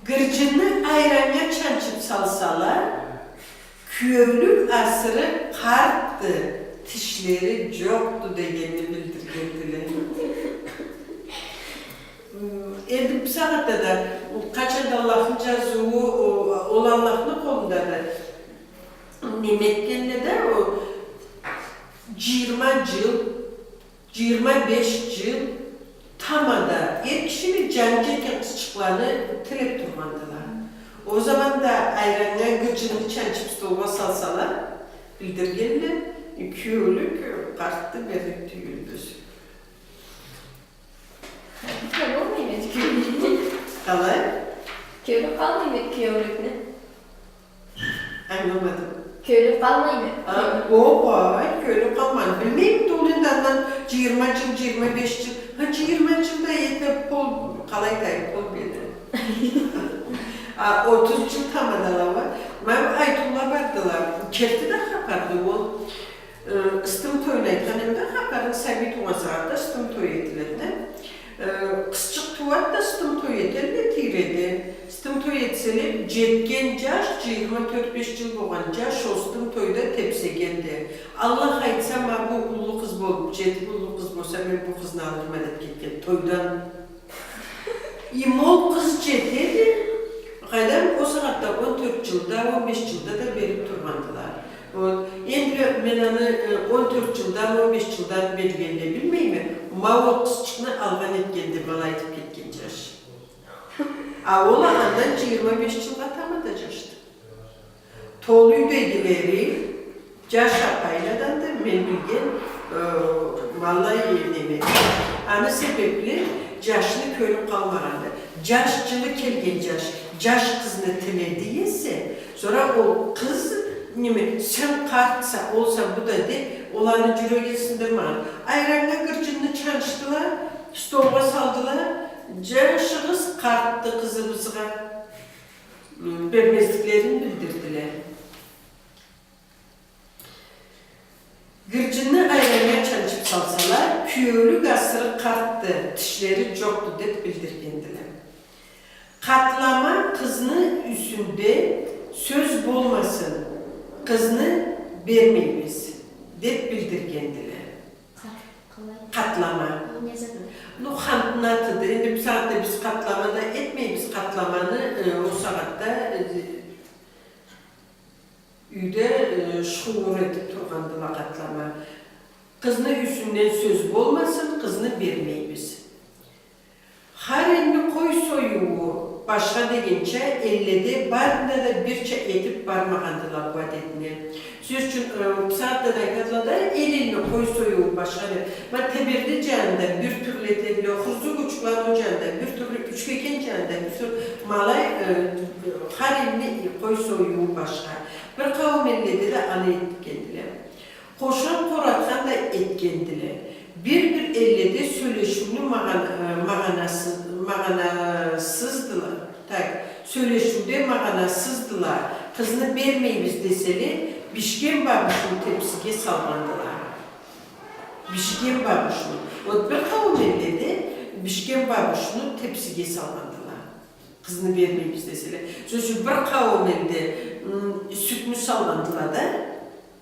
Гырджынны айраннга чанчыб салсала, киеулюк асыры къартды, тишлери джокъду дегенни билдиргендиле. М, энди бу сагъатда да, къачан да Аллахны джазыуу, о, ол Аллахны къолундады. Неме этгенле да, о, джыйырма джыл, джыйырма беш джыл тамада эр кишиле джаны джетген къызчыкъланы тилеб тургъандыла. Ол заманда айраннга гырджынны чанчыб столгъа салсала, билдиргенле, киеулюк къартды, берлик тюйюлдю. Болмаймы эди киеулюк? Къалай? Кёлюб къалмаймы эди киеулюкню? Ангыламадым. Кёлюб къалмаймы? А, огъай, кёлюб къалмайды. Билмейме да, ол энди андан джыйырма джыл, джыйырма беш джыл. Ха, джыйырма джыл да эте пол, къалай айтайым, пол бери. А, отуз джыл тамадала уа. Ма айтыула бардыла. Керти да хапарды ол. Э, ыстым тойну айтхан эдим да, хапарны, сабий туугъан сагъатда ыстым той этиледи да. Э, къызчыкъ тууады да, ыстым той этелле, тийре Этселе, джетген джаш, джыйырма тёрт-беш джыл болгъан джаш, шостум тойда тепсегенди. Аллах айтса, ма бу уллу къыз болуб, джетиб уллу къыз болса, мен бу къызны алырма деб кетген тойдан. Им ол къыз джетеди, къайдам, ол сагъатда он тёрт джылда, он беш джылда да бериб тургъандыла. Вот. Энди мен аны, э, он тёрт джылдан, он беш джылдан берлигин да билмейме, ма ол къызчыкъны алгъан этгенди, ма алай этиб кетген джаш. А ол а андан джыйырма беш джылгъа тамада джашды. Толу юйдегилери джаш апайладанды, мен билген, э, ма алай неме. Аны себебли джашны кёлю къалмагъанды. Джаш, джылы келген джаш, джаш къызны тиледи эсе, сора ол къыз, неме, сен къартса, олса бу да деб, ол аны джюрегин сындырмагъан. Айраннга гырджынны чанчдыла, столгъа салдыла, джашыгъыз къартды къызыбызгъа. Бермезликлерин билдирдиле. Гырджынны айраннга чанчыб салсала, кюеулюк асыры къартды, тишлери джокъду, деб билдиргендиле. Къатлама къызны юсюнде сёз болмасын, къызны бермейбиз, деб билдиргендиле. Къат-, къалай? Къатлама. Ол не зат? Ну, хантны атыды. Энди бусагъатда биз къатлама да этмейбиз. Къатламаны, э, ол сагъатда, э, юйде, э, шуур этиб тургъандыла къатлама. Къызны юсюнден сёз болмасын, къызны бермейбиз. Хар элни къой союуу башха дегенча, элледе барында да бирча этиб бармагъандыла бу адетни. Сёз ючюн, э, бусагъатда да айтадыла да, эл элни къой союуу башха деб. Ма Теберде джанында бир тюрлю этедиле, Хурзук, Учкуланы джанында бир тюрлю, Учкекен джанында бир тюрлю, ма алай, э, хар элни къой союуу башха. Бир къауум элледе да аны этгендиле. Къошан къоратхан да этгендиле. Бир-бир элледе сёлешиуню магъан-, э, магъанасы-, магъанасыздыла. Так, сёлешиуде магъанасыздыла. Къызны бермейбиз деселе, бишген бабушну тепсиге салгъандыла. Бишген бабушну. Вот бир къауум элледе бишген бабушну тепсиге салгъандыла. Къызны бермейбиз деселе. Сёз ючюн, бир къауум элде, м, сютню салгъандыла да,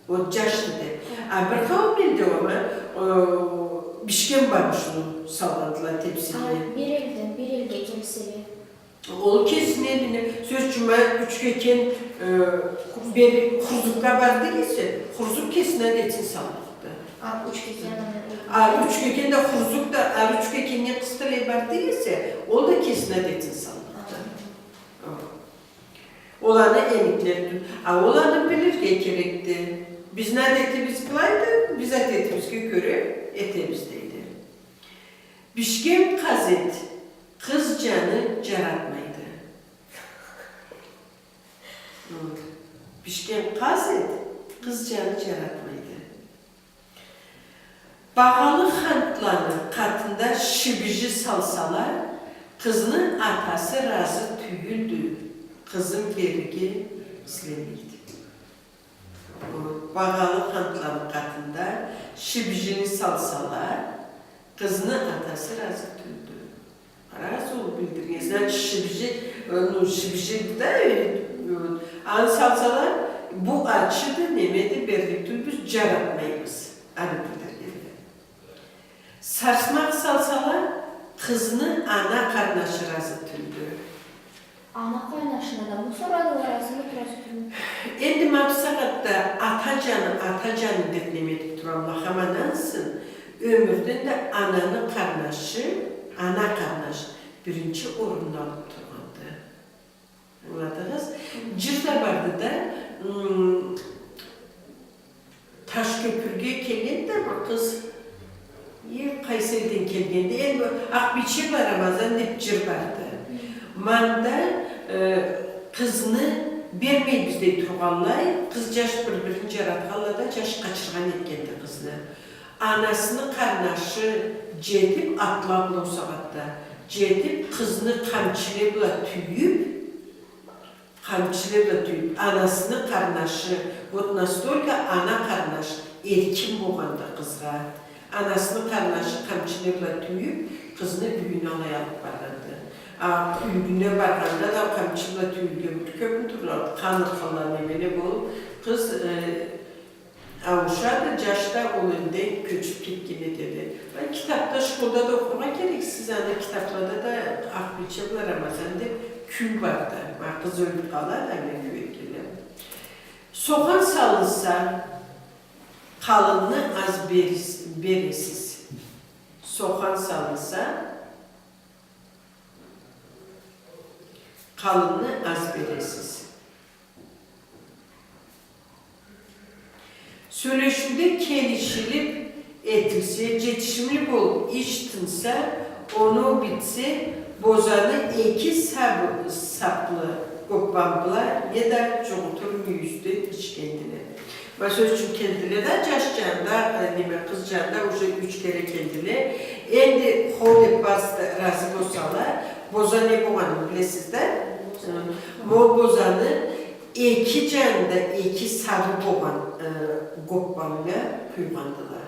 вот, джашды деб. А бир къауум элде, ама, э, бишген бабушну салгъандыла тепсиге. А бир элден бир элге келселе? Ол кесини элине, сёз ючюн, ма Учкекен, э, бери Хурзукга барды эсе, Хурзук кесини адетин саллыкъды. А Учкекен, ана, а Учкекен да, Хурзук да, а Учкекеннге къыз тилей барды эсе, ол да кесини адетин саллыкъды. Ол аны эниклери ту-, а ол аны билирге керекди. Бизни адетибиз былайды, биз адетибизге кёре этебиз, дейди. Бишген къаз эт, къыз джаны джаратмайды. Вот. Бишген къаз эт, къыз джаны джаратмайды. Багъалы хантланы къатында шибижи салсала, къызны атасы разы тюйюлдю, къызын берирге излемейди. Багъалы хантланы къатында шибижини салсала, къызны атасы разы тюйюлдю. Разы болуб билдирген. Значит, шибижи, э, ну, шибижи да, э, э, аны салсала, бу ачыды, немеди, берлик тюйюлбюз, джаратмайбыз. Аны билдиргенди. Сарсмакъ салсала, къызны ана къарнашы разы тюйюлдю. Ана къарнашына да муну сорадыла, разымы, разы тюйюлмю? Энди ма бусагъатда ата джаны, ата джаны деб неме этиб тургъанла, хаман ансы, ёмюрден да ананы къарнашы, ана къарнаш биринчи орунну алыб тургъанды. Ангыладыгъыз? Джыр да барды да, м, Ташкёпюрге келгенди да бир къыз, э, къайсы элден келгенди, энди Акъбийче бла Рамазан деб джыр барды. Мында, э, къызны бермейбиз дей тургъанлай, къыз джаш бир-бирин джаратханла да, джаш къачыргъан этгенди къызны. Анасыны къарнашы джетиб, атла бла ол сагъатда джетиб, къызны къамчиле бла тюйюб, Къамчиле бла тюйюб, анасыны къарнашы, вот настолько ана къарнаш эркин болгъанды къызгъа. Анасыны къарнашы къамчыны бла тюйюб, къызны юйюне алай алыб баргъанды. А, юйюне баргъанда да къамчы бла тюйюлген бир кёб тюрлю къан ыргъылла, немеле болуб, къыз, э, ауушады, джаш да ол элден кёчюб кетген этеди. Ма китабда, школда да окъургъа керексиз, аны китаблада да Акъбийче бла Рамазан деб кюй барды. Ма къыз ёлюб къалады, аны кюй этгенле. Сохан салынса, къалынны аз берес-, бересиз. Сохан салынса, къалынны аз бересиз. Сёлешиуде келишилиб этилсе, джетишимли болуб иш тынса, оноу битсе, бозаны эки саб-, саблы гоппан бла неда джугъутур мюйюзде ичгендиле. Ма сёз ючюн келдиле да, джаш джанында, э, неме, къыз джанында уже юч кере келдиле. Энди хо деб барысы да разы болсала, боза не болгъанын билесиз да? Э, ма ол бозаны эки джанында эки сабы болгъан, э, гоппаннга къуйгъандыла.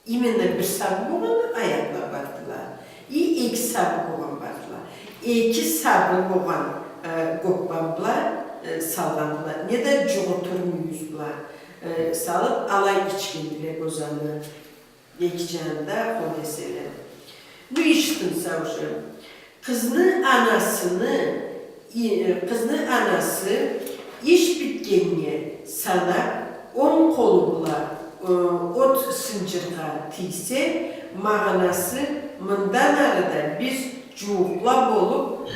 Именно бир сабы болгъаны аякъла бардыла. И эки сабы болгъан бардыла. Эки сабы болгъан, э, гоппан бла, э, салгъандыла. Неда джугъутур мюйюз бла, э, салыб, алай ичгендиле бозаны. Эки джанында хо деселе. Ну, иш тынса уже. Къызны анасыны, и-, э, къызны анасы иш битгеннге санаб, онг къолу бла, э, от сынджыргъа тийсе, магъанасы, мындан ары да биз джууукъла болуб,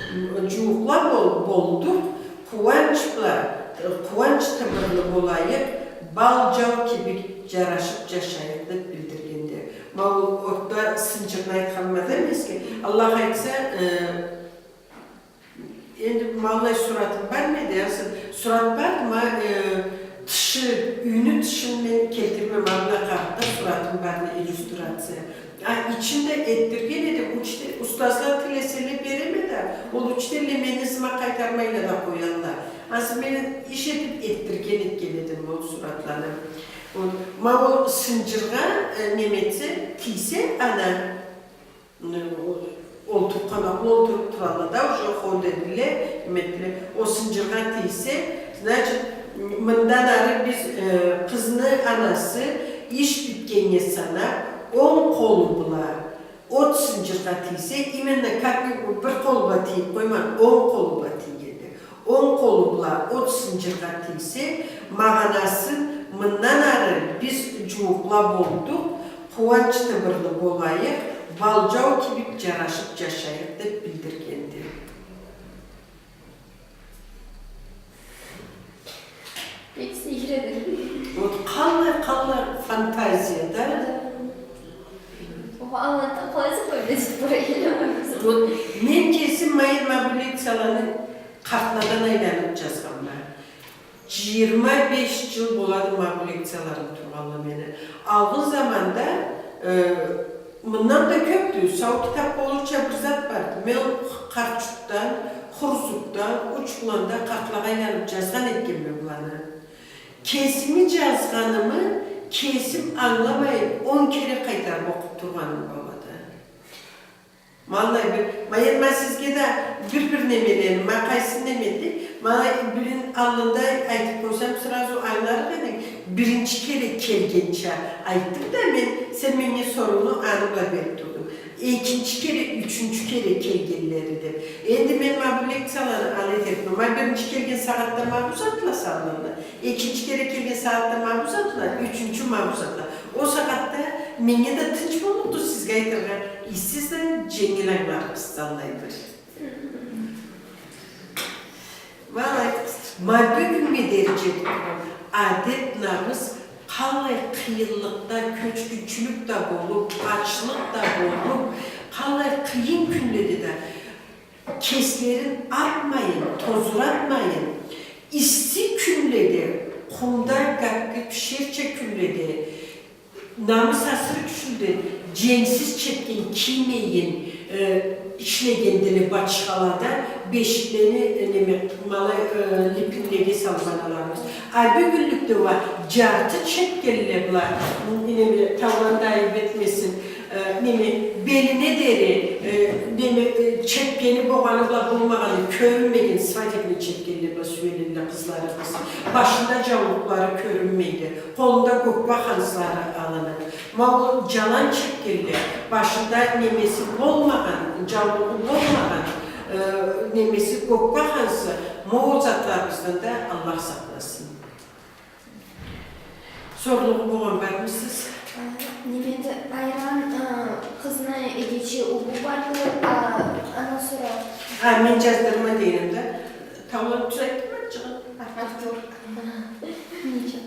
джууукъла бол-, болдукъ, къууанч бла, къууанч тыбырлы болайыкъ, бал джау кибик джарашыб джашайыкъ, деб билдиргенди. Ма ол отда сынджырны айтханма да эмесге, Аллах айтса, э, энди ма аллай суратым бармы эди, ансы сурат барды, ма, э, тышы, юйню тышын мен келтирмем, ма былай къагъытда суратым барды, иллюстрация. А, ичинде этдирген эдим, учитель, устазла тилеселе береме да, ол учителле мени ызыма къайтармайла да къоялла. Ансы мен иш этиб этдирген этген эдим ол суратланы. Вот. Ма ол сынджыргъа, э, неме этсе, тийсе, ана, э, ол, олтуруб, къонакъла олтуруб туралла да, уже хо дедиле, неме этдиле. Ол сынджыргъа тийсе, значит, мындан ары биз, э, къызны анасы иш битгеннге санаб, онг къолу бла от сынджыргъа тийсе, именно как бир къолу бла тийиб къоймагъан, онг къолу бла тийгенди. Онг къолу бла от сынджыргъа тийсе, магъанасы, мындан ары биз джууукъла болдукъ, къууанч тыбырлы болайыкъ, бал джау кибик джарашыб джашайыкъ, деб билдиргенди. Бек сейир эди. Вот къаллай, къаллай фантазия да. Да. Ого, Аллахдан къалай сакълай билесиз бу элни? Вот мен кесим ма, ма бу лекцияланы къартладан айланыб джазгъанма. Джыйырма беш джыл болады ма бу лекцияларым тургъанлы мени. Алгъын заманда, э, мындан да кёбдю, сау китаб болурча бир зат барды. Мен Къарт-Джуртдан, Хурзукдан, Учкуландан къартлагъа айланыб джазгъан этгенме быланы. Кесими джазгъанымы кесим ангыламайын, он кере къайтарыб окъуб тургъаным болады. Ма аллай бир, ма энди ма сизге да бир-бир немелени, ма къайсын неме эди, ма бирин аллында айтыб къойсам, сразу ангыларыкъ эдинг, биринчи кере келгенча айтдым да мен, сен меннге сорууну аны бла бериб турдунг. Экинчи кере, ючюнчю кере келгенлери деб. Энди мен ма бу лекцияланы алай этерикме, ма биринчи келген сагъатда ма бу затла салынады. Экинчи кере келген сагъатда ма бу затла, ючюнчю ма бу затла. Ол сагъатда меннге да тынч боллукъду сизге айтыргъа, и сиз да дженгил ангыларыкъсыз аллай бир. Ма алай, ма бюгюннге дери джетиб тургъан адет-намыс къаллай къыйынлыкъда, кёчгюнчюлюк да болуб, ачлыкъ да болуб, къаллай къыйын кюнледе да кеслерин атмайын, тозуратмайын, исси кюнледе, къумда гаккы бишерча кюнледе, намыс асыры кючлюден, дженсиз четген киймейин, э, ишлегендиле бачхалада, бешиклени, э, неме, ма алай, э, липинлеге салгъан аналарыбыз. А бюгюнлюкде уа Джарты чепкенле бла, неме, Таулан да айып этмесин, э, неме, белине дери, э, неме, э, чепкени болгъаны бла болмагъаны кёрюнмеген свадебный чепкенле бла сюелелле къызларыбыз. Башында джаулукълары кёрюнмейди. Къолунда гокба ханслары алыныб. Ма ол джалан чепкенле, башында немеси болмагъан, джаулугъу болмагъан, э, немеси, гокба хансы, ма ол затларыбыздан да Аллах сакъласын. Сорлугъу болгъан бармы сиз? Э, неме да, Айран, э, къызны эгечи уллу барды, а, андан сора. А, мен джаздырма дейим да. Таулан, тюз айтдымы, джыгъын? Актёр. Ничего.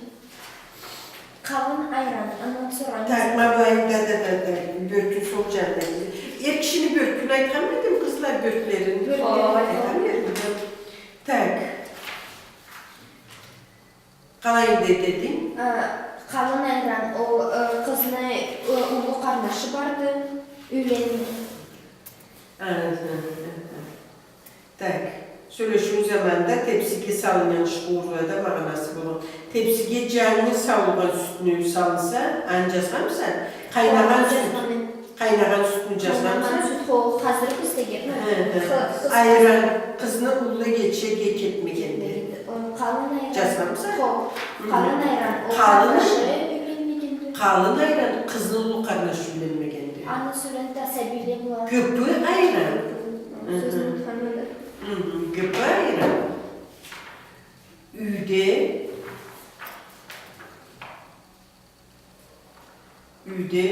Къалын Айран, андан сора. Так, ма былай, да, да, да, да. Бёркюн сол джанында. Эр кишини бёркюн айтханмы эдим, къызла, бёрклерин? Бёрклерин. Ой, айтхан эдим. Так. Къалай дединг? А, Къалын Айран, ол, э, къызны, э, уллу къарнашы барды, юйлен-. Аха, аха. Так. Сёлешиу заманда тепсиге салыннган шкурада магъанасы болгъан. Тепсиге джангы сауулгъан сютню салынса, аны джазгъанмыса, къайнагъан сют. Джазгъанма мен. Къайнагъан сютню джазгъанмыса? Къайнагъан сют, хо, хазыр къыз деген. Хы, хы. Хы, къыз. Айран, къызны уллу эгечиге кетмегенди. Кетмегенди. О, къалын Айран. Джазгъанмыса? Хо. Хы. Къалын Айран, ол къалын, къарнашы юйленмегенди. Къалын Айран, къызны уллу къарнашы юйленмегенди. Аны сора да сабийле бла. Гыпы Айран. Хы, хы. Сёзню унутханма да. Хы, хы. Гыпы Айран. Юйде Юйде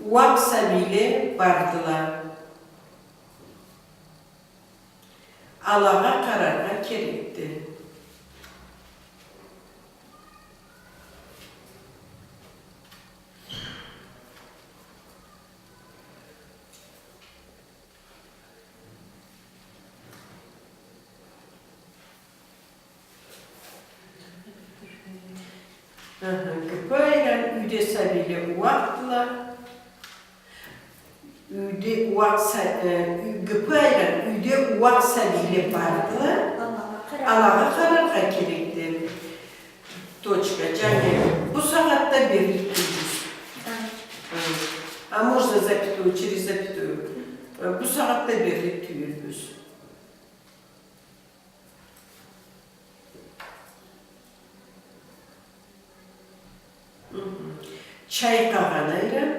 ууакъ сабийле бардыла. Алагъа къараргъа керекди. Аха, Гыпы Айран, юйде сабийле ууакъдыла. Юйде ууакъ са-, э, ю-, Гыпы Айран, юйде ууакъ сабийле бардыла. Алагъа къараргъа. Алагъа къараргъа керекди. Точка, джангы, бу сагъатда берлик тюйюлбюз. А. Э, а можно запятую, через запятую? Э, бу сагъатда берлик тюйюлбюз. Мгм. Чайкъагъан Айран.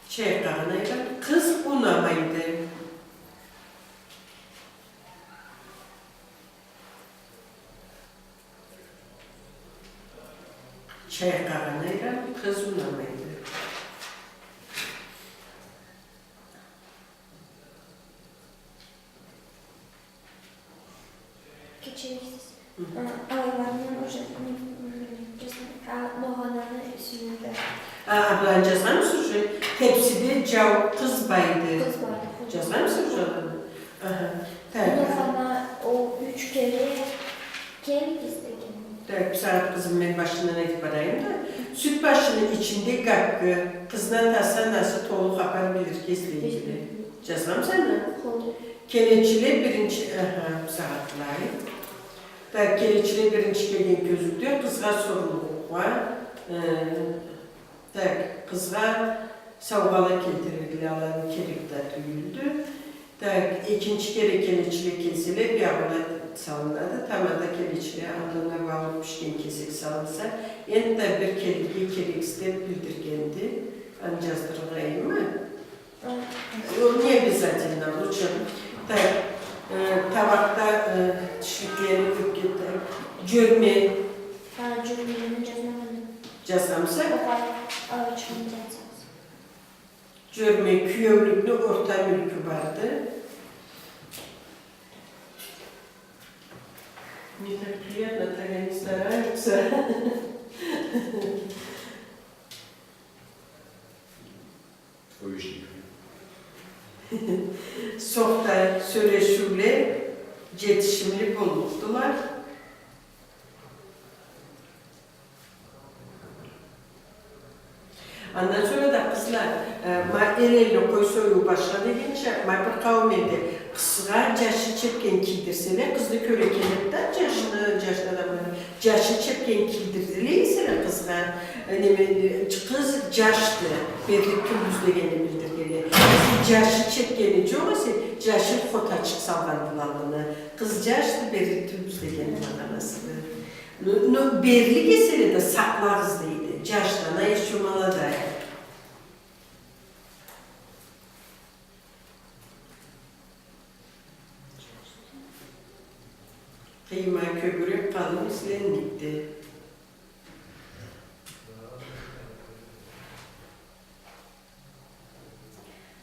Чайкъагъан Айран. Къыз унамайды. Чайкъагъан Айран, къыз унамайды. Кечериксиз. Хы. А, алайланы уже, м, м, а, ногъананы юсюне да. А, а, былай джазгъанмысыз уже? Тепсиде джау къыз барды. Къыз барды, хы. Джазгъанмысыз уже аланы? Аха. Так. Ногъана ол юч кере кел излеген. Так, бусагъат, къызым, мен башындан айтыб барайым да. Сют башыны ичинде гаккы, къызны атасы, анасы толу хапар билирге излейдиле. Излейдиле. Джазгъанмыса аны? Хо. Келечиле биринчи, аха, бусагъатлай. Так, келечиле биринчи келген кёзюуде къызгъа сорлукъгъа, э, Так, къызгъа саугъала келтирирге, аланы керек да тюйюлдю. Так, экинчи кере келечиле келселе, биягъына салынады. Тамада келечиле аллына баур бишген кесек салынса, энтда бир келирге керексиз деб билдиргенди. Аны джаздыргъайымы? Ха. Э, не обязательно, лучше. Так, э, табакъда, э, тишликлени кёб кетди. Джёрме. Ха, джёрмени джазмагъанма. Джазгъанмыса? Огъай, а, чыгъын джазсагъыз. Джёрме, кюеулюкню орта мюлкю барды. Не так приятно, так они стараются. Сохта сёлешиуле джетишимли боллукъдула. Андан сора да, къызла, Э, ма эл элни къой союу башха дегенча, ма бир къауум элде къызгъа джашы чепкен кийдирселе, къызны кёре келеди да, джашны, джашны адамланы, джашы чепкен кийдирдиле эселе къызгъа, э, неме, э, къыз джашды, берлик тюлбюз дегенни билдиргенди. Джашы чепкени джокъ эсе, джашын хотачыкъ салгъандыла аллына. Къыз джашды, берлик тюлбюз дегенни магъанасыды. Ну, ну, берлик эселе да сакълагъыз дейди. Джашдан, а ещё молодая. Къыйма кёбюрек къалын изленмекди.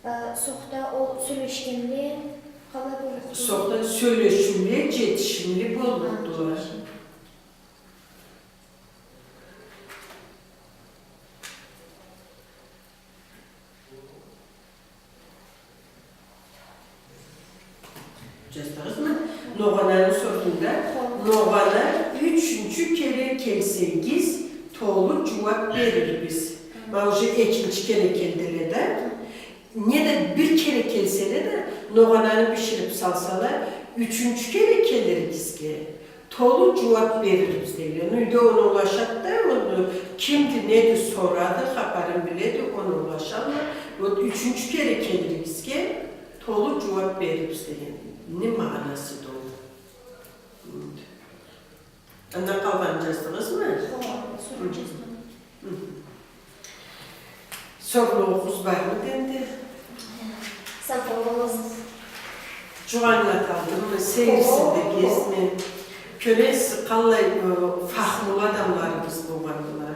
Э, сохта ол сёлешгенле къалай боллукъду? Сохта сёлешиуле джетишимли боллукъдула. Джаздыгъызмы? Ногъананы сордунг да, ногъана ючюнчю кере келсегиз, толу джууаб берирбиз. Ма уже экинчи кере келдиле да. Не да бир кере келселе да, ногъананы бишириб салсала, ючюнчю кере келиригизге толу джууаб берирбиз дейле. Ну, юйде оноулашады да, ону кимди, неди сорады, хапарын биледи, оноулашалла. Вот, ючюнчю кере келиригизге толу джууаб берирбиз дегенни магъанасыды ол. Вот. Андан къалгъанын джаздыгъызмы? Хо, сора джаздым. Хы. Сорлугъугъуз бармыды энди? Сау болугъуз. Джукъ ангылаталдымы? Сейирсиндигизми? Кёресиз, къаллай, э, фахмулу адамларыбыз болгъандыла.